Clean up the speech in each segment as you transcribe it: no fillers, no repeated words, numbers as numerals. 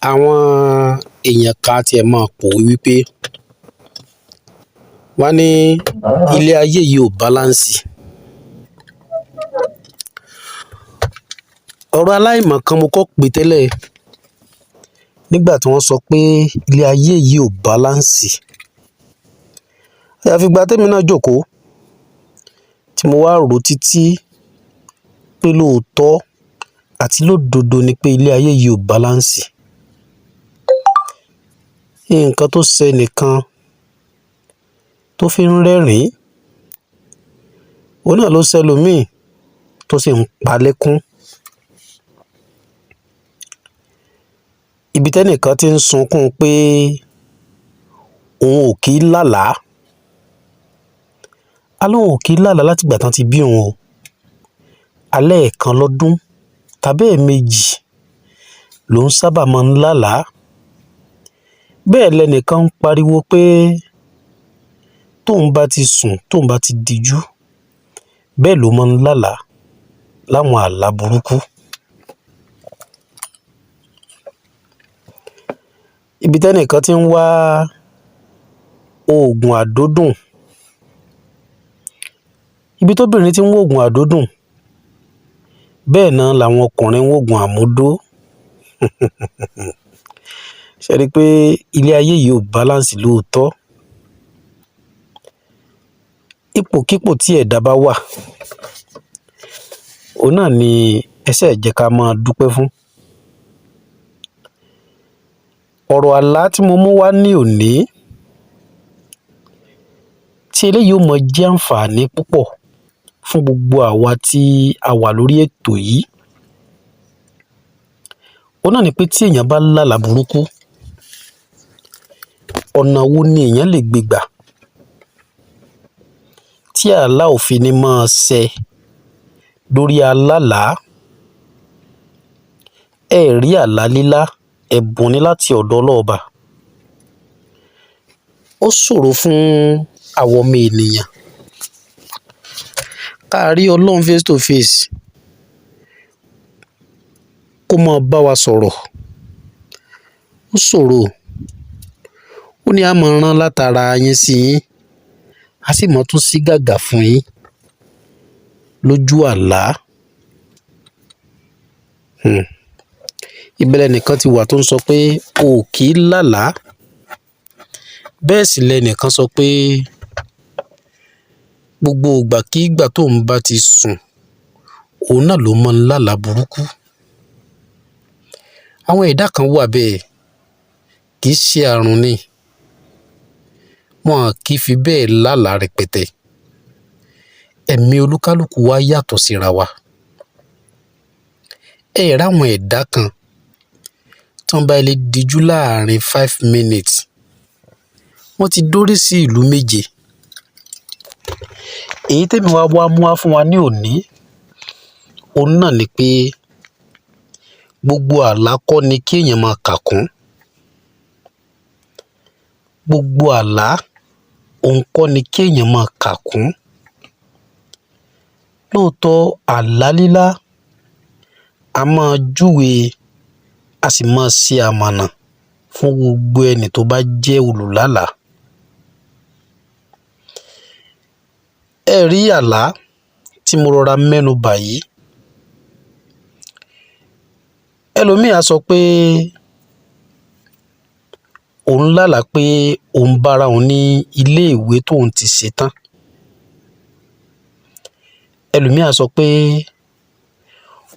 Àwọn èèyàn kan tiẹ̀ máa pòwe wípé wọ́n ní ilé ayé yìí ò báláǹsì. Ọ̀rọ̀ aláìmọ̀kan kan mo kọ́ pè tẹ́lẹ̀ nígbà tí wọ́n sọ pé ilé ayé yìí ò báláǹsì. Àyàfi ìgbà témi náà jókòó tí mo wá rò ó títí pé lóòótọ́ àti lódodo ni pé ilé ayé yìí ò báláǹsì. Nǹkan tó ṣẹnìkan tó fi ń rẹ́rìn-ín, òun náà ló ṣẹlòmíì tó sì ń pa á lẹ́kún. Ibi tẹ́nìkan ti ń sunkún pé òun ò kí í lálàá. Á lóun ò kí í lálàá látìgbà tán ti bí òun o. Alẹ́ ẹ̀ẹ̀kan lọ́dún tàbí ẹ̀ẹ̀mejì lòun sábà máa ń lálàá. Bẹ́ẹ̀ lẹnìkan ń pariwo pé tóun bá ti sùn, tóun bá ti dijú, bẹ́ẹ̀ ló máa ń lálàá láwọn àlá burúkú. Ibi tẹ́nìkan ti ń wá oògùn àdódùn, ibi tóbìnrin ti ń wóògùn àdódùn, bẹ́ẹ̀ náà làwọn ọkùnrin ń wóògùn àmúdó. Ṣé ẹ rí i pé ilé ayé yìí ò báláǹsì lóòótọ́? Ipòkípò tí ẹ̀dá bá wà, òun náà ni ẹ ṣáà jẹ́ ká máa dúpẹ́ fún. Ọ̀rọ̀ àlá tí mo mú wá ní òní, tí eléyìí ó máa jẹ́ àǹfààní púpọ̀ fún gbogbo àwa tí a wà lórí ètò yìí. Òun náà ni pé tí èèyàn bá lálàá burúkú, ọ̀nà wo ni èèyàn lè gbé gbà tí àlá ò fi ní máa ṣẹ lórí alálàá? Ẹ rí àlá lílá, ẹ̀bùn ni láti ọ̀dọ̀ Ọlọ́ọba. Ó ṣòro fún àwọn ọmọ ènìyàn ká rí Ọlọ́run face to face kó máa bá wa sọ̀rọ̀. Ó ṣòro. Ó ní a máa rán látara yín sí yín, a sì máa tún ṣí gàgà fún yín lójú àlá. Ibẹ̀ lẹnìkan ti wà tó ń sọ pé o ò kí í lálàá. Bẹ́ẹ̀ sì lẹnìkan sọ pé gbogbo ìgbàkígbà tóun bá ti sùn, òun náà ló máa ń lálàá burúkú. Àwọn ẹ̀dá kan wà bẹ́ẹ̀, kì í ṣe àrùn ni. Wọn kì í fi bẹ́ẹ̀ lálàá rẹpẹtẹ. Ẹ̀mí olúkálùkù wa yàtọ̀ síra wa. Ẹ ráwọn ẹ̀dá kan tán bá lè dijú láàrin 5 minutes, wọ́n ti dórí sí ìlú méje. Èyí témi wá wá mú wá fún wa ní òní, òun náà ni pé gbogbo àlá kọ́ ni kí èèyàn máa kà kún. Gbogbo àlá òun kọ́ ni kí èèyàn máa kà kún. Lóòótọ́ àlá lílá a máa júwe, a sì máa ṣe àmọ̀nà fún gbogbo ẹni tó bá jẹ́ olùlálàá. Ẹ rí àlá tí mo rọra mẹ́nu bà yìí. Ẹlòmíì á sọ pé òun lálàá pé òun bára òun ní ilé ìwé tóun ti ṣetán. Ẹlòmíì á sọ pé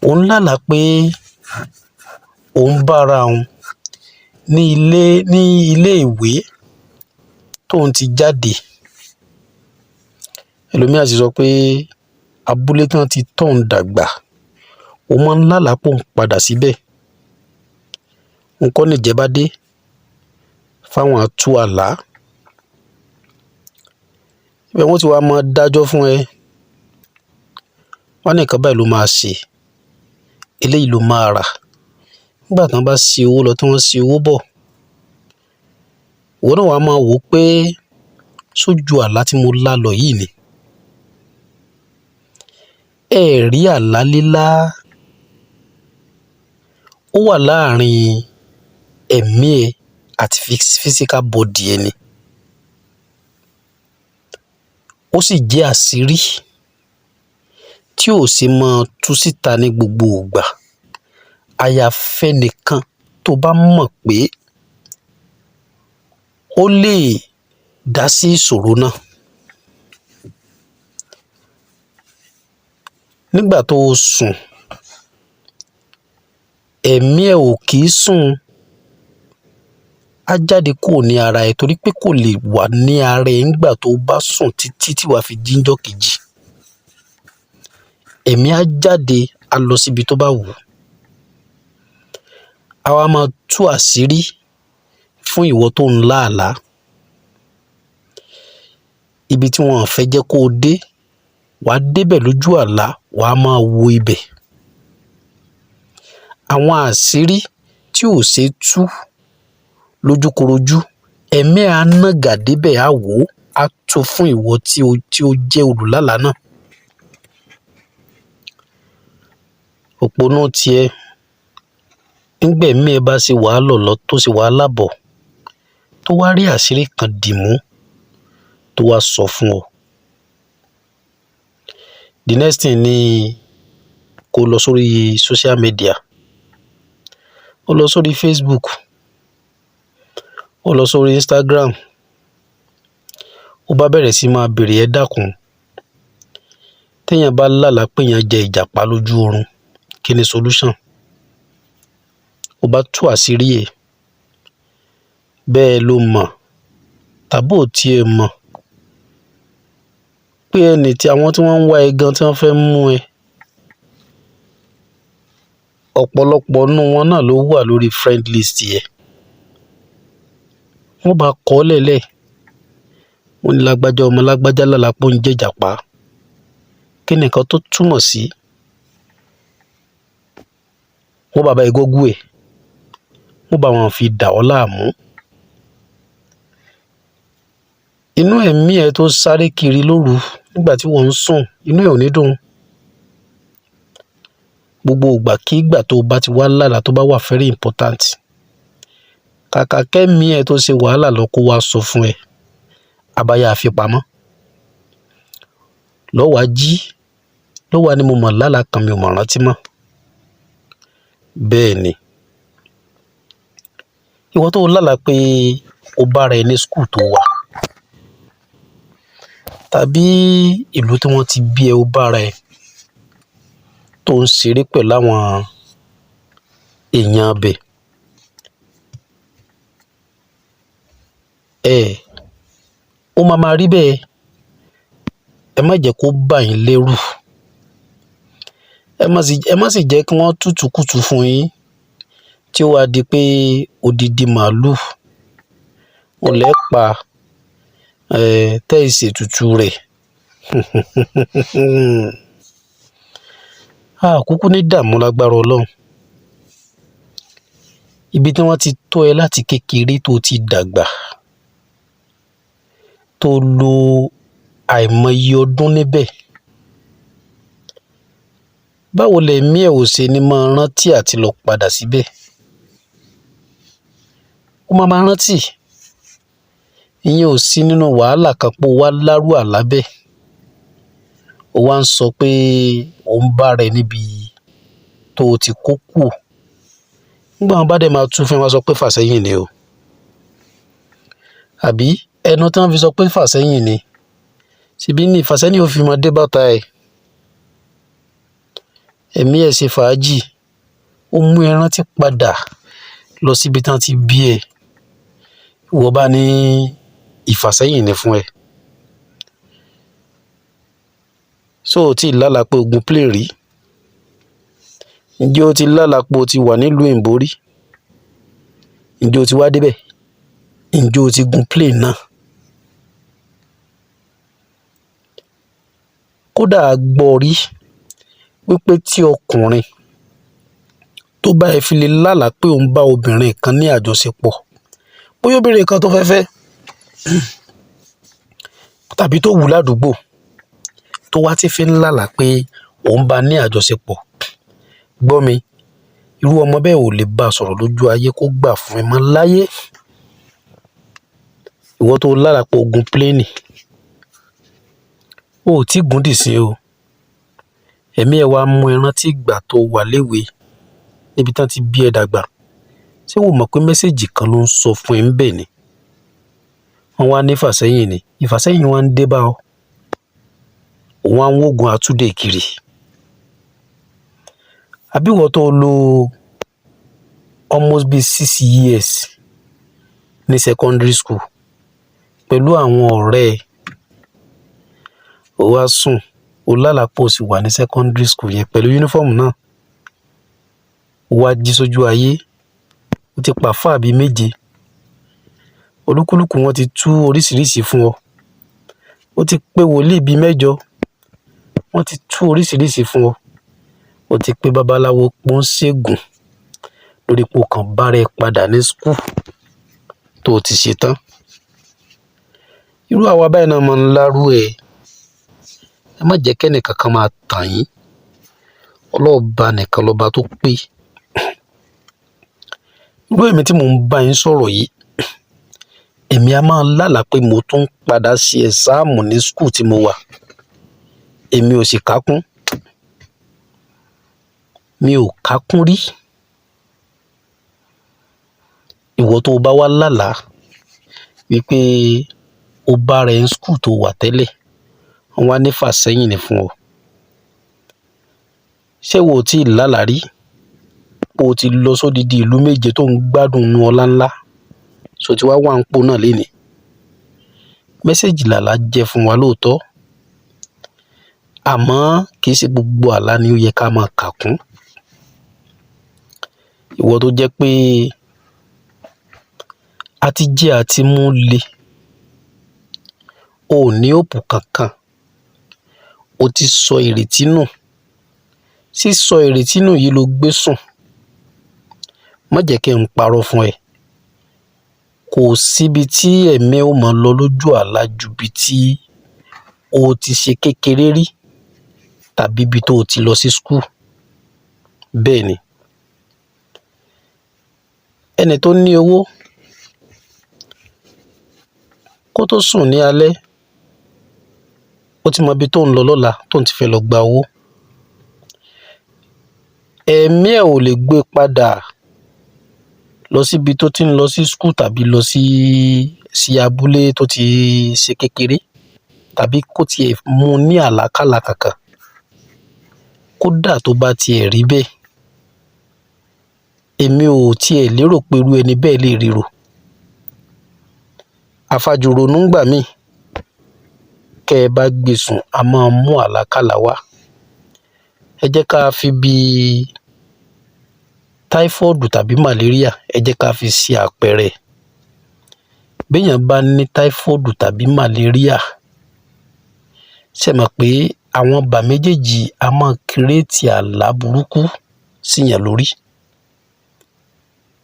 òun lálàá pé òun bára òun ní ilé ìwé tóun ti jáde. Ẹlòmíì á sì sọ pé abúlé tí wọ́n ti tọ́ òun dàgbà, òun máa ń lálàá pé òun padà síbẹ̀. Nǹkan nìjẹ́ bá dé fáwọn atú àlá. Ibẹ̀ wọ́n ti wá máa dájọ́ fún ẹ. Wọ́n ní nǹkan báyìí ló máa ṣe, eléyìí ló máa rà. Nígbà tí wọ́n bá ṣe owó lọ tí wọ́n ṣe owó bọ̀, ìwọ náà wàá máa wò ó pé sójú àlá tí mo lá lọ yìí ni. Ẹ rí àlá lílá, Ó wà láàrin ẹ̀mí ẹ àti physical body ẹ ni. Ó sì jẹ́ àṣírí tí ò ṣe máa tú síta ní gbogbo ìgbà. Àyàfẹ́ nìkan tó bá mọ̀ pé ó lè dá sí ìṣòro náà. Nígbà tó o sùn, ẹ̀mí ẹ ò kì í sùn, á jáde kúrò ní ara ẹ torí pé kò lè wà ní ara ẹ nígbà tó bá sùn títí tí wàá fi jí ńjọ́ kejì. Ẹ̀mí á jáde, á lọ síbi tó bá wù ú. Á wá máa tú àṣírí fún ìwọ tó ń lá àlá. Ibi tí wọn ò fẹ́ jẹ́ kó o dé, wàá débẹ̀ lójú àlá, wàá máa wo ibẹ̀. Àwọn àṣírí tí ò ṣe é tú lójúkorojú, ẹ̀mí á nàgà débẹ̀, á wò ó, á tú fún ìwọ tí ó jẹ́ olùlálàá náà. Òpònú tiẹ̀, ńgbà ẹ̀mí ẹ bá ṣe wàhálà lọ tó ṣe wàhálà bọ̀, tó wá rí àṣírí kan dìmú tó wá sọ fún ọ. The next thing ni kó lọ sórí social media, ó lọ sórí Facebook, ó lọ sórí Instagram, ó bá bẹ̀rẹ̀ sí máa béèrè, ẹ dákun, téèyàn bá lálàá pé èèyàn jẹ ìjàpá lójú oorun, kí ni solution? Ó bá tú àṣírí ẹ̀, bẹ́ẹ̀ ló mọ̀ tàbí ò tiẹ̀ mọ̀ pé ẹni tí àwọn tí wọ́n ń wá ẹ gan tí wọ́n fẹ́ mú ẹ, ọ̀pọ̀lọpọ̀ nínú wọn náà ló wà lórí friend list ẹ. Wọ́n bá kọ ọ́ lẹ́lẹ̀, wọ́n ní lágbájá ọmọ lágbájá lálàá pé òun jẹ ìjàpá. Kí ni nǹkan tó túmọ̀ sí? Wọ́n bá bá ẹ Google ẹ̀, wọ́n bá wọn fi dà ọ́ láàmú. Inú ẹ̀mí ẹ tó sáré kiri lóru nígbà tí wọ́n ń sùn, inú ẹ ò ní dùn. Gbogbo ìgbàkígbà tó bá ti wá lálàá tó bá wà very important, kàkà kẹ́mi ẹ tó ṣe wàhálà lọ kó wá sọ fún ẹ, abáyá àfipamọ́. Lọ́wọ́ á jí, lọ́wọ́ á ní mo mọ̀ lálàá kan, mi ò mọ̀ rántí mọ́. Bẹ́ẹ̀ ni. Ìwọ tó lálàá pé o bára ẹ ní school tó wà, tàbí ìlú tí wọ́n ti bí ẹ, o bára ẹ tó ń ṣeré pẹ̀lú àwọn èèyàn ibẹ̀. Ẹ, ó máa máa rí bẹ́ẹ̀. Ẹ má jẹ́ kó bà yín lẹ́rù. Ẹ má sì jẹ́ kí wọ́n tútùkùtù fún yín tí ó wá di pé odidi màálù ò lẹ́ pa, tẹ́ ẹ ṣètùtù rẹ̀. A kúkú ní dààmú lágbára Ọlọ́run. Ibi tí wọ́n ti tọ́ ẹ láti kékeré tó ti dàgbà, tó lo àìmọye ọdún níbẹ̀. Báwo lẹ̀mí ẹ ò ṣe ní máa rántí àti lọ padà síbẹ̀? Ó máa máa rántí. Ìyẹn ò sí nínú wàhálà kan pé o wá lárú àlá bẹ́ẹ̀. Ó wá ń sọ pé ò ń bára ẹ níbi tó o ti kó kúò. Nígbà wọn bá dẹ̀ máa tú fún ẹ, wọ́n á sọ pé fàsẹ́yìn ni o. Àbí ẹnu tí wọ́n fi sọ pé fàsẹ́yìn ni, ṣebí ní ìfàsẹ́yìn ò fi máa dé bàtà ẹ̀. Ẹ̀mí ẹ̀ ṣe fàájì, ó mú ẹ rántí padà lọ síbi tí wọ́n ti bí ẹ. Ìwọ bá ní ìfàsẹ́yìn ni fún ẹ. So o tí lálàá pé o gun plane rí? Ǹjẹ́ o ti lálàá pé o ti wà nílùú òyìnbó rí? Ǹjẹ́ o ti wá débẹ̀? Ǹjẹ́ o ti gun plane náà? Kódà a gbọ́ rí wípé tí ọkùnrin tó bá ẹ fi lè lálàá pé òun bá obìnrin kan ní àjọṣepọ̀, bóyá obìnrin kan tó fẹ́ fẹ́ tàbí tó wù ládùúgbò, tó wá ti fi ń lálàá pé òun bá ní àjọṣepọ̀, gbọ́ mi, Irú ọmọ bẹ́ẹ̀ ò lè bá a sọ̀rọ̀ lójú ayé kó gbà fún ẹ mọ́ láyé. Ìwọ tó lálàá pé o gun pléènì, o ò tí gùn dìsín o. Ẹ̀mí ẹ̀ wá mú ẹ rántí ìgbà tó wà léwe níbi tán ti bí ẹ dàgbà. Ṣé wo mọ̀ pé message kan ló ń sọ fún ẹ ńbẹ̀ ni? Wọ́n wá ní ìfàsẹ́yìn ni. Ìfàsẹ́yìn wá ń dé bá ọ. Òun wá ń wógun àtúndè kiri. Àbí ìwọ tó lo almost bí 6 years ní secondary school pẹ̀lú àwọn ọ̀rẹ́ ẹ, ó wá sùn, ó lálàá pé o sì wà ní secondary school yẹn pẹ̀lú uniform náà. Ó wá jí sójú ayé, ó ti pàfà bíi méje. Olúkúlùkù wọn ti tú oríṣiríṣi fún ọ. Ó ti pé wòlíì bíi mẹ́jọ, wọ́n ti tú oríṣiríṣi fún ọ. Ó ti pé babaláwo pọ́nṣègùn lórí pé o kàn bára ẹ padà ní school tó o ti ṣe tán. Irú àwa báyìí náà máa ń lárú ẹ̀. Ẹ má jẹ́ kẹ́nì kankan máa tàn yín. Ọlọ́ọ̀ba nìkan lọba tó pé. Irú èmi tí mò ń bá yín sọ̀rọ̀ yìí, èmi a máa lálàá pé mo tún padà ṣe exam ní school tí mo wà. Èmi ò sì kákún. Mi ò kákún rí. Ìwọ tó o bá wá lálàá wípé o bára ẹ ní school tó wà tẹ́lẹ̀, wọ́n wá ní ìfàsẹ́yìn ni fún ọ. Ṣé ìwọ ò tíì lálàá rí pé o ti lọ sódidi ìlú méje tó ń gbádùn inú ọlá ńlá, ṣó ti wá wà nípò náà lénìí? Message làlá jẹ́ fún wa lóòótọ́, àmọ́ kì í ṣe gbogbo àlá ni ó yẹ ká máa kà kún. Ìwọ tó jẹ́ pé àti jẹ àti mú le, o ò ní hope kankan, o ti sọ ìrètí nù. Sísọ ìrètí nù yìí ló gbé sùn. Má jẹ́ kí n parọ́ fún ẹ. Kò síbi tí ẹ̀mí ó máa lọ lójú àlá ju ibi tí o ti ṣe kékeré rí tàbí ibi tó o ti lọ sí school. Bẹ́ẹ̀ ni. Ẹni tó ní owó kó tó sùn ní alẹ́, ó ti mọ ibi tó ń lọ lọ́la tóun ti fẹ́ lọ gba owó. Ẹ̀mí ẹ̀ ò lè gbé padà lọ síbi tó ti ń lọ sí school tàbí lọ sí abúlé tó ti ṣe kékeré tàbí kó tiẹ̀ mú un ní àlákàlà kankan. Kódà tó bá tiẹ̀ rí bẹ́ẹ̀, èmi ò tiẹ̀ lérò pé irú ẹni bẹ́ẹ̀ lè ríro. Àfajùrònú ńgbà míì, kẹ́ ẹ bá gbé sùn, a máa mú àlákàlà wá. Ẹ jẹ́ ká fi bí táífọ́ọ̀dù tàbí màléríà, ẹ jẹ́ ká fi ṣe àpẹẹrẹ. Béèyàn bá ní táífọ́ọ̀dù tàbí màléríà, ṣé ẹ mọ̀ pé àwọn ibà méjèèjì a máa create àlá burúkú síyàn lórí?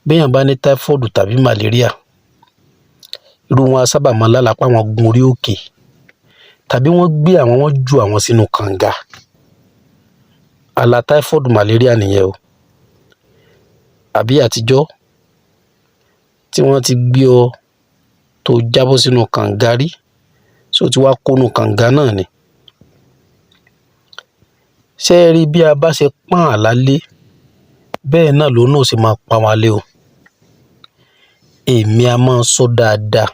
Béèyàn bá ní táífọ́ọ̀dù tàbí màléríà, irú wọn a sábà máa lálàá pé àwọn gun orí òkè tàbí wọ́n gbé àwọn, wọ́n ju àwọn sínú kànga. Àlá táífọ́ọ̀dù màléríà nìyẹn o. Àbí àtijọ́ tí wọ́n ti gbé ọ tó jábọ́ sínú kànga rí, ṣé o ti wá kónú kànga náà ni? Ṣé ẹ rí bí a bá ṣe pọ́n àlá lé, bẹ́ẹ̀ náà lòun náà ó ṣe máa pọ́n wa lé o. Èmi a máa sọ dáadáa.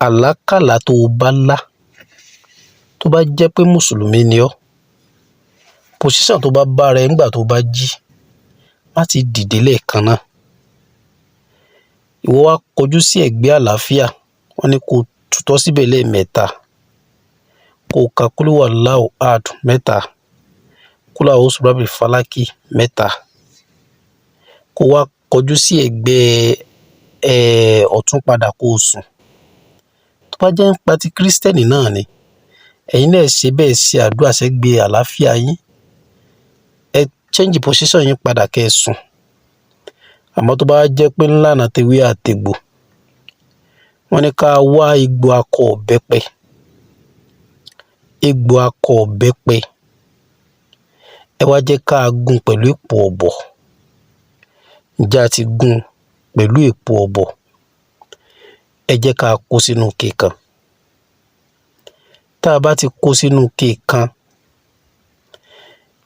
Àlákàlà tó o bá lá, tó bá jẹ́ pé mùsùlùmí ni ọ́, position tó bá bára ẹ ńgbà tó bá jí, má ti dìde lẹ́ẹ̀kan náà. Ìwọ wá kọjú sí ẹ̀gbẹ́ àlàáfíà, wọ́n ní kó tutọ́ síbẹ̀ lẹ́ẹ̀mẹ́ta, kó ka kúlúwàláù ahad mẹ́ta, kúlú a'udhu birabbil falaki mẹ́ta, kó wá kọjú sí ẹ̀gbẹ́ ọ̀tún padà kó o sùn. Tó bá jẹ́ nípa ti kírísítẹ́nì náà ni, ẹ̀yin náà ṣe bẹ́ẹ̀, ṣe àdúrà sẹ́gbẹ̀ẹ́ àlàáfíà yín, ẹ change position yín padà kẹ́ ẹ sùn. Àmọ́ tó bá jẹ́ pé ńlànà tewé àtegbò, wọ́n ní ká wá egbò akọ ìbẹ́pẹ, egbò akọ ìbẹ́pẹ, ẹ wá jẹ́ ká gún pẹ̀lú èpò ọ̀bọ̀. Ǹjẹ́ a ti gún un pẹ̀lú èpo ọ̀bọ̀? Ẹ jẹ́ ká kó sínú ike kan. Tá a bá ti kó sínú ike kan,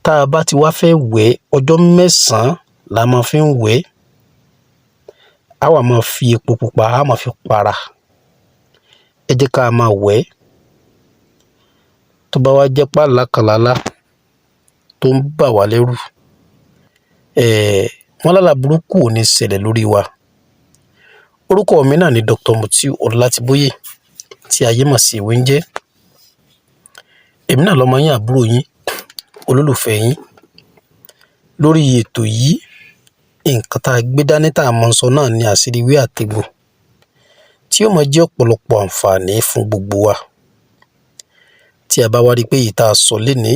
tá a bá ti wá fẹ́ wẹ̀ ẹ́, ọjọ́ 9 la máa fi ń wẹ̀ ẹ́. Á wá máa fi epo pupa, á máa fi para. Ẹ jẹ́ ká máa wẹ̀ ẹ́. Tó bá wá jẹ́ pé àlá kan la lá tó ń bà wá lẹ́rù, wọ́n lálàá burúkú ò ní ṣẹlẹ̀ lórí wa. Orúkọ mi náà ni Dr. Mutiu Ọlátìbóyè, tí ayé mọ̀ sí Ewé ń jẹ́. Èmi náà lọmọ yín, àbúrò yín, olólùfẹ́ yín. Lórí ètò yìí, nǹkan tá a gbé dání tá a mọ̀ ń sọ náà ni àṣírí ewé àtegbò, tí ó máa jẹ́ ọ̀pọ̀lọpọ̀ àǹfààní fún gbogbo wa. Tí a bá wá rí i pé èyí tá a sọ lénìí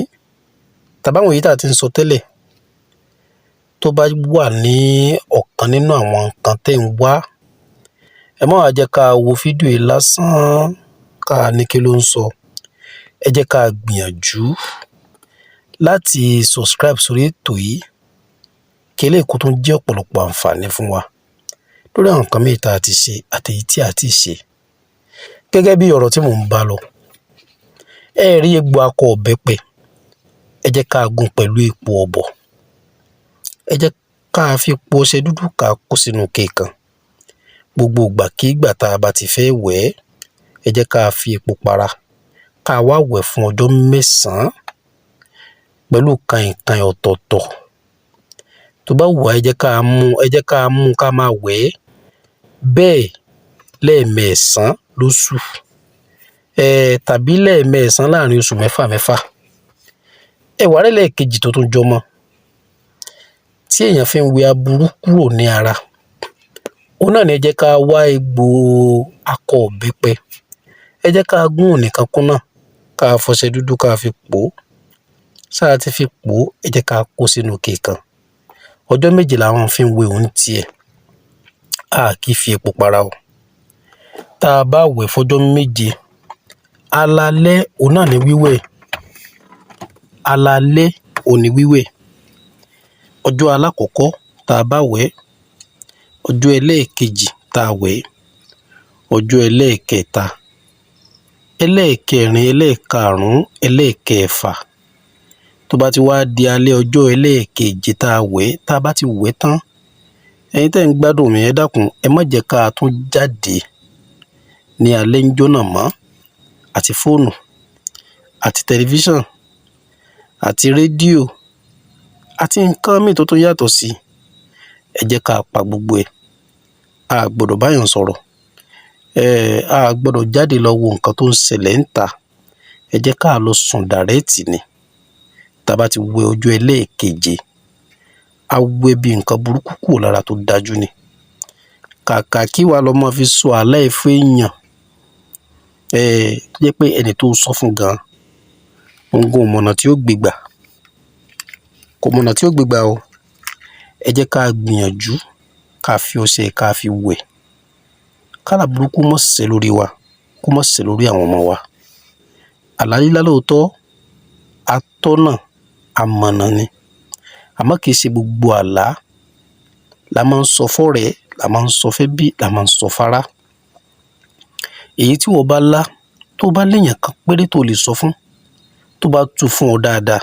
tàbí àwọn èyí tá a ti ń sọ tẹ́lẹ̀ tó bá wà ní ọ̀kan nínú àwọn nǹkan tẹ́ ń wá, ẹ má wá jẹ́ ká wo fídíò yìí lásán ká ní kí ló ń sọ. Ẹ jẹ́ ká gbìyànjú láti subscribe sórí ètò yìí, kí eléyìí kó tún jẹ́ ọ̀pọ̀lọpọ̀ àǹfààní fún wa lórí àwọn nǹkan míì tá a ti ṣe àti èyí tí a ti ṣe. Gẹ́gẹ́ bí ọ̀rọ̀ tí mò ń bá lọ, ẹ rí egbò akọ ìbẹ́pẹ, ẹ jẹ́ ká gún pẹ̀lú epo ọ̀bọ̀. Ẹ jẹ́ ká fi po ọṣẹ dúdú, ká kó sínú ike kan. Gbogbo ìgbàkígbà tá a bá ti fẹ́ wẹ̀ ẹ́, ẹ jẹ́ ká fi epo para, ká wá wẹ̀ fún ọjọ́ 9 pẹ̀lú kàìnkàìn ọ̀tọ̀ọ̀tọ̀. Tó bá wù wá, ẹ jẹ́ ká mú, ẹ jẹ́ ká mú ká máa wẹ̀ ẹ́ bẹ́ẹ̀ lẹ́ẹ̀mẹsàn-án lóṣù, tàbí lẹ́ẹ̀mẹsàn-án láàrin oṣù mẹ́fà mẹ́fà. Ẹ wá rí ẹlẹ́ẹ̀kejì tó tún jọmọ́ tí èèyàn fi ń wẹ aburú kúrò ní ara, òun náà ni ẹ jẹ́ ká wá egbò akọ ìbẹ́pẹ. Ẹ jẹ́ ká gún ònìkan kúnná, ká fọṣẹ dúdú ká fi pò ó. Ṣáà ti fi pò ó, ẹ jẹ́ ká kó sínú ike kan. Ọjọ́ 7 làwọn fi ń wẹ òun tiẹ̀. A kì í fi epo para o. Tá a bá wẹ̀ fọjọ́ 7, alaalẹ́ òun náà ni wíwẹ̀. Alaalẹ́ òun ni wíwẹ̀. Ọjọ́ alákọ̀ọ́kọ́ tá a bá wẹ̀, ọjọ́ ẹlẹ́ẹ̀kejì tá a wẹ̀, ọjọ́ ẹlẹ́ẹ̀kẹta, ẹlẹ́ẹ̀kẹrin, ẹlẹ́ẹ̀karùn-ún, ẹlẹ́ẹ̀kẹfà. Tó bá ti wá di alẹ́ ọjọ́ ẹlẹ́ẹ̀keje tá a wẹ̀, tá a bá ti wẹ̀ tán, ẹ̀yin tẹ́ ń gbádùn mi, ẹ dákun, ẹ má jẹ́ ká tún jáde ní alẹ́ ńjọ́ náà mọ́. Àti fóònù, àti tẹlifíṣàn, àti rédíò, àti nǹkan míì tó tún yàtọ̀ sí, ẹ jẹ́ ká pa gbogbo ẹ̀. A gbọ́dọ̀ báyàn sọ̀rọ̀, a gbọ́dọ̀ jáde lọ wo nǹkan tó ń ṣẹlẹ̀ ńta. Ẹ jẹ́ ká lọ sùn dàrẹ́ẹ̀tì ni. Tá a bá ti wẹ ọjọ́ ẹlẹ́ẹ̀keje, a wẹ bí nǹkan burúkú kúrò lára tó dájú ni. Kàkà kí wàá lọ máa fi sọ àlá ẹ̀ fún èèyàn, tó jẹ́ pé ẹni tó sọ fún gan-an, òun gan ò mọ̀nà tí ó gbé gbà. Kò mọ̀nà tí ó gbé gbà o. Ẹ jẹ́ ká gbìyànjú ká fi ọṣẹ ká fi wẹ̀. Kálà burúkú má ṣẹ lórí wa, kó má ṣẹ lórí àwọn ọmọ wa. Àlá lílá lóòótọ́, atọ́nà, amọ̀nà ni. Àmọ́ kì í ṣe gbogbo àlá la máa ń sọ fọ́rẹ̀ẹ́, la máa ń sọ fẹ́bí, la máa ń sọ fárá. Èyí tí wọ́n bá lá, tó bá léèyàn kan péré tó lè sọ fún, tó bá tú fún ọ dáadáa,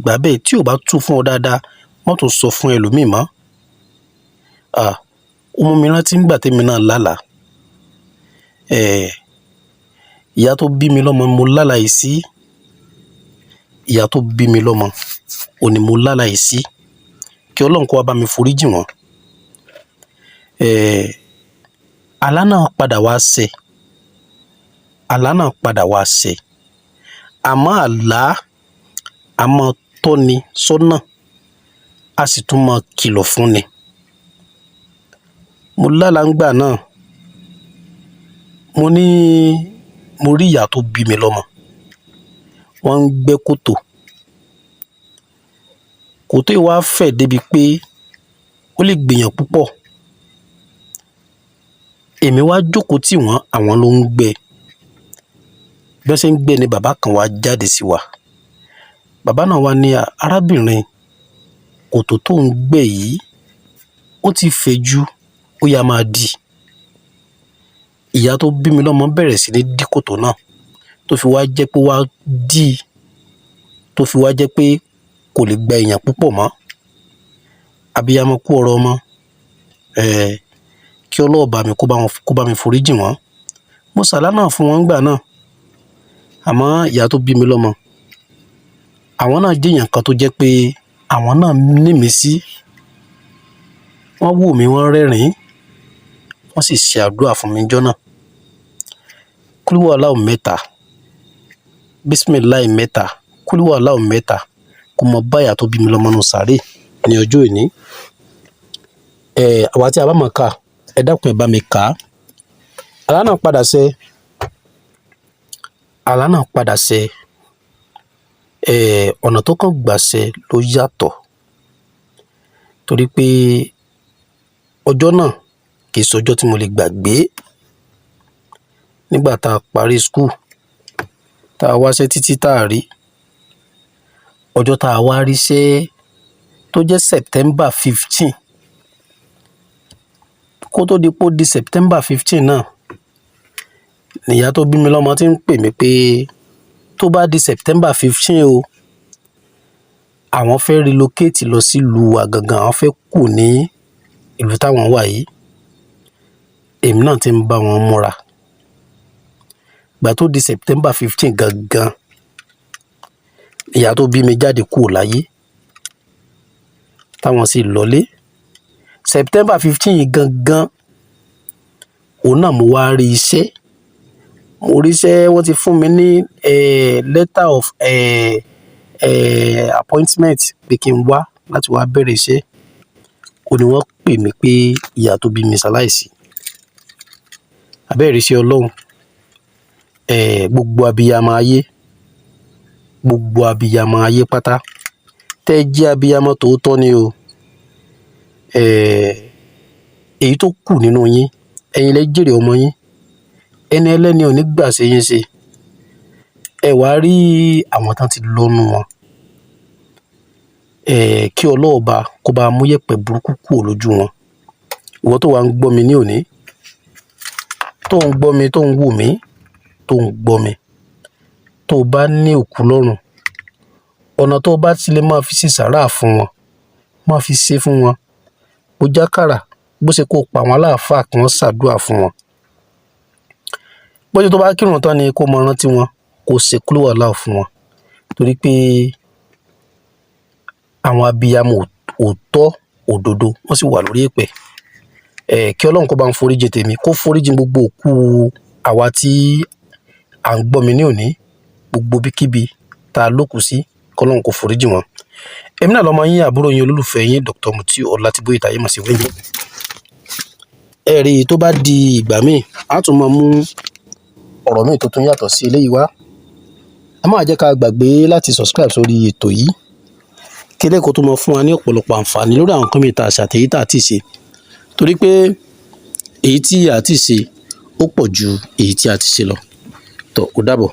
gbà bẹ́ẹ̀. Tí ò bá tú fún ọ dáadáa, má tún sọ fún ẹlòmíì mọ́. Ó mú mi rántí nígbà tèmi náà lálàá. Ìyá tó bí mi lọ́mọ mo lálàá yìí sí. Ìyá tó bí mi lọ́mọ, òun ni mo lálàá yìí sí. Kí Ọlọ́run kó wá bá mi foríjì wọ́n. Àlá náà padà wá ṣẹ. Àlá náà padà wá ṣẹ. Àmọ́ àlá a máa tọ́ni sọ́nà, a sì tún máa kìlọ̀ fúnni. Mo lálàá ńgbà náà. Mo ní mo rí ìyá tó bí mi lọ́mọ. Wọ́n ń gbẹ́ kòtò. Kòtò yìí wá fẹ̀ débi pé ó lè gbèyàn púpọ̀. Èmi wá jókòó tì wọ́n, àwọn ló ń gbẹ́. Bí wọ́n ṣe ń gbẹ́ ni bàbá kan wá jáde sí wa. Bàbá náà wá ní, arábìnrin, kòtò tó ń gbẹ́ yìí, Ó ti fẹ̀ jù, ó yá máa dì. Ìyá tó bí mi lọ́mọ bẹ̀rẹ̀ sí ní dí kòtò náà, tó fi wá jẹ́ pé wá dí, tó fi wá jẹ́ pé kò lè gba èèyàn púpọ̀ mọ́. Abiyamọ kú ọ̀rọ̀ ọmọ. Kí ọlọ́ọ̀bá mi kó bá mi foríjì wọ́n. Mo sàlá náà fún wọn nígbà náà. Àmọ́ ìyá tó bí mi lọ́mọ, àwọn náà jẹ́ èèyàn kan tó jẹ́ pé àwọn náà ní mi sí. Wọ́n wò mí, wọ́n rẹ́rìn-ín, wọ́n sì ṣe àdúrà fún mi níjọ́ náà. Kúlúwàláù 3, bísímìláì 3, kúlúwàláù 3, kó mọ bá ìyá tó bí mi lọ́mọ nù sàárè ní ọjọ́ òní. Àwa tí a bá mọ̀ ká, ẹ dákun, ẹ bá mi kà á. Àlá náà padà ṣẹ. Àlá náà padà ṣẹ. Ọ̀nà tó kàn gbà ṣẹ ló yàtọ̀. Torí pé ọjọ́ náà kì í ṣọjọ́ tí mo lè gbàgbé. Nígbà tá a parí school, tá a wáṣẹ́ títí tá a rí. Ọjọ́ tá a wá ríṣẹ́ tó jẹ́ September 15. Kó tó di pé ó di September 15 náà, ni ìyá tó bí mi lọ́mọ tí ń pè mí pé tó bá di September 15 o, àwọn fẹ́ relocate lọ sí ìlú wa gangan, àwọn fẹ́ kù ní ìlú táwọn wà yìí. Èmi náà ti ń bá wọn múra. Ìgbà tó di September 15 gangan, ìyá tó bí mi jáde kúrò láyé, táwọn sì lọlé. September 15 yìí gangan, òun náà mo wá rí iṣẹ́. Mo rí iṣẹ́, wọ́n ti fún mi ní letter of appointment pé kí n wá láti wá bẹ̀rẹ̀ iṣẹ́. Ó ní wọ́n pè mí pé ìyá tó bí mi ṣaláìsí. Àbẹ́ẹ̀rí iṣẹ́ Ọlọ́run. Gbogbo abiyamọ ayé, gbogbo abiyamọ ayé pátá, tẹ́ jẹ́ abiyamọ tòótọ́ ni o. Èyí tó kù nínú yín, ẹ̀yin lẹ jèrè ọmọ yín. Ẹni ẹlẹ́ni ò ní gbà ṣe yín ṣe. Ẹ wá rí àwọn tán ti lọ́nu wọn. Kí Ọlọ́run kó bá mú yẹ̀pẹ̀ burúkú kúrò lójú wọn. Ìwọ tó wà ń gbọ́ mi ní òní, tó ń gbọ́ mi, tó ń wò mí, tó ń gbọ́ mi, tó bá ní òkú lọ́rùn, ọ̀nà tó bá ti lè máa fi ṣe sàárà fún wọn, máa fi ṣe fún wọn. Bó jákàrà, bó ṣe kó pa àwọn aláàfáà kí wọ́n ṣàdúrà fún wọn. Bó ṣe tó bá kírun tán ni kó mọ rántí wọn, kó ṣe kúlúwàláù fún wọn. Torí pé àwọn abiyamọ òótọ́ òdodo wọ́n sì wà lórí èpẹ̀. Kí Ọlọ́run kó bá ń foríjì tèmi, kó foríjì gbogbo òkú àwa tí à ń gbọ́ mi ní òní, gbogbo ibikíbi tá a lókùú sí, kí Ọlọ́run kó foríjì wọn. Èmi náà lọmọ yín, àbúrò yín, olólùfẹ́ yín, Dr. Mutiu Ọlátìbóyè táyé mọ̀ sí Wíńdò. Ẹ rí i, tó bá di ìgbà míì, a tún máa mú ọ̀rọ̀ míì tó tún yàtọ̀ sí eléyìí wá. Ẹ má jẹ́ ká gbàgbé láti subscribe sórí ètò yìí, kí eléyìí kó tó máa fún wa ní ọ̀pọ̀lọpọ̀ àǹfààní lórí àwọn nǹkan mìíràn tá a ṣe àti èyí tá a ti ṣe. Torí pé èyí tí a ti ṣe ó pọ̀ ju èyí tí a ti ṣe lọ. Tó, ó dàbọ̀.